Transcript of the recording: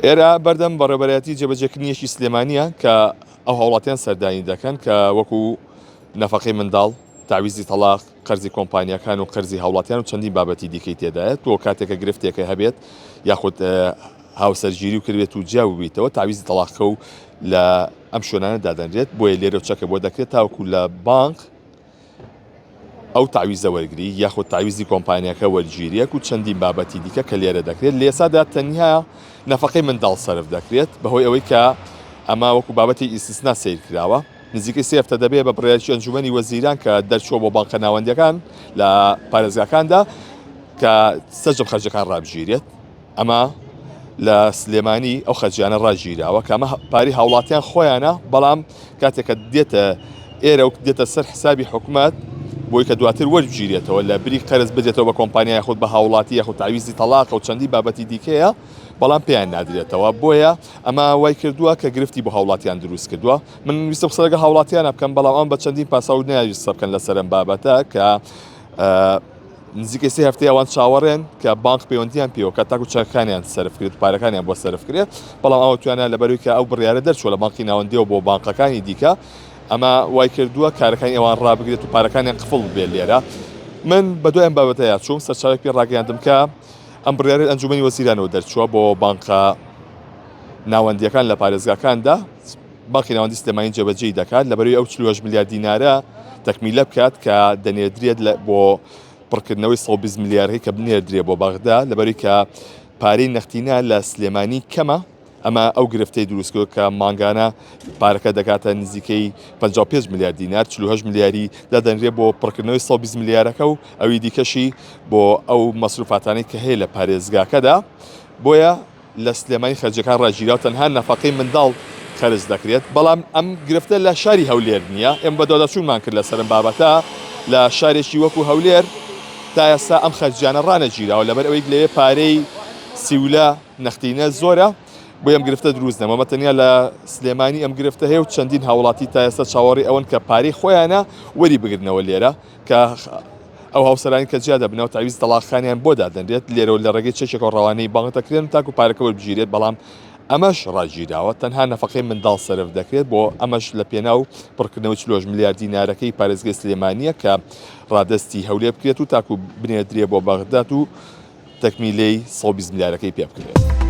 ئێرە بەردەم بەڕێوەبەرایەتی جێبەجێکردنی یەکی سلێمانییە کە ئەو هاوڵاتیان سەردانی دەکەن کە وەکو نەفەقەی منداڵ، تەعویزی تەڵاق، قەرزی کۆمپانیاکان و قەرزی هاوڵاتیان و چەندین بابەتی دیکەی تێدایە تۆ کاتێک کە گرفتێکە هەبێت یاخود هاوسەرگیری و کردبێت و جیا ببیتەوە تەعویزی تەڵاقەکە و لە ئەم شوێنانە دادەنرێت بۆیە لێرە چەکە بۆ دەکرێت تاوەکو لە بانق ئەو تەعویزە وەرگری یاخود تەعویزی کۆمپانیاکە وەرگیریەک و چەندین بابەتی دیکە کە لێرە دەکرێت لێسادا تەنیا نەفەقەی منداڵ سەرف دەکرێت بەهۆی ئەوەی کە ئەمە وەکو بابەتی ئیستیسنا سەیر کراوە نزیکەی سێ هەفتە دەبێت بە بڕیارێکی ئەنجومەنی وەزیران کە دەرچووە بۆ بانقە ناوەندیەکان لە پارێزگاکاندا کە سەرجەم خەرجەکان ڕابگیرێت. ئەمە لە سلێمانی ئەو خەرجیانە ڕاگیراوە کە ئەمە پارەی هاوڵاتیان خۆیانە بەڵام کاتێک کە دێتە ئێرە و دێتە سەر حسابی حکومەت بۆی کە دواتر وەرگیرێتەوە لە بری قەرز بدرێتەوە بە کۆمپانیا یاخود بە هاوڵاتی یاخود تاویزی تەڵاقە و چەندی بابەتی دیکەیە بەڵام پێیان نادرێتەوە بۆیە ئەمە وای کردووە کە گرفتی بۆ هاوڵاتیان دروست کردووە من ویستم قسە لەگەڵ هاوڵاتیانە بکەم بەڵام ئەم بە چەندین پاساو نایەویست قسە بکەن لەسەر ئەم بابەتە کە نزیکەی سێ هەفتەی ئەوان چاوەڕێن کە بانک پەیوەندیان پێوە کە تاکو چەکەکانیان سەرف کرێت و پارەکانیان بۆ سەرف کرێت بەڵام ئەوە توانە لەبەروی کە ئەو بڕیارە دەرچووە لە بانقی ناوەندیەوە بۆ بانقەکانی دیکە ئەمە وای کردووە کارەکانی ئەوان ڕابگرێت و پارەکانیان قفڵ بێت لێرە من بە دوای ئەم بابەتەیا چووم سەرچاوێک پێ ڕاگەیاندم کە ئەم بڕیارە ئەنجومەنی وەزیرانەوە دەرچووە بۆ بانقە ناوەندیەکان لە پارێزگاکاندا بانقی ناوەندی سلێمانی جێبەجێی دەکات لەبەرەی ئەو 48 ملیار دینارە تەکمیلە بکات کە دەنێردرێت بۆ پڕکردنەوەی 120 ملیارەکەی کە بنێردرێ بۆ بەغدا لەبەرەی کە پارەی نەختینە لە سلێمانی کەمە ئەمە ئەو گرفتەی دروستکرد کە مانگانە پارەکە دەگاتە نزیکەی 55 ملیار دینار 48 ملیاری دادەنرێ بۆ پڕکردنەوەی 120 ملیارەکە و ئەوی دیکەشی بۆ ئەو مەسروفاتانەی کە هەیە لە پارێزگاکەدا بۆیە لە سلێمانی خەرجیەکان ڕاگیرا و تەنها نەفەقەی منداڵ خەرج دەکرێت، بەڵام ئەم گرفتە لە شاری هەولێر نییە، ئێمە بەدواداچوونمان کرد لەسەر ئەم بابەتە، لە شارێکی وەکو هەولێر تا ئێستا ئەم خەرجیانە ڕانەگیراوە، لەبەر ئەوەی لەوێ پارەی سیولە نەختینە زۆرە، بۆیە ئەم گرفتە دروست نەبوو، ئەمە تەنیا لە سلێمانی ئەم گرفتە هەیە و چەندین هاوڵاتی تا ئێستا چاوەڕێی ئەوەن کە پارەی خۆیانە وەری بگرنەوە لێرە. کە ئەو هاوسەرانی کە جیا دەبنەوە تەعویز تەڵاقەکانیان بۆ دادەنرێت لێرەوە لە ڕێگەی چەکێکەوە ڕەوانەی بانک دەکرێن تاکو پارەکە وەربگیرێت بەڵام ئەمەش ڕاگیراوە تەنها نەفەقەی منداڵ سەرف دەکرێت بۆ ئەمەش لە پێناو پڕکردنەوەی 48 ملیار دینارەکەی پارێزگای سلێمانیە کە ڕادەستی هەولێر بکرێت و تاکو بنێردرێ بۆ بەغداد و تەکمیلەی 120 ملیارەکەی پێ بکرێت.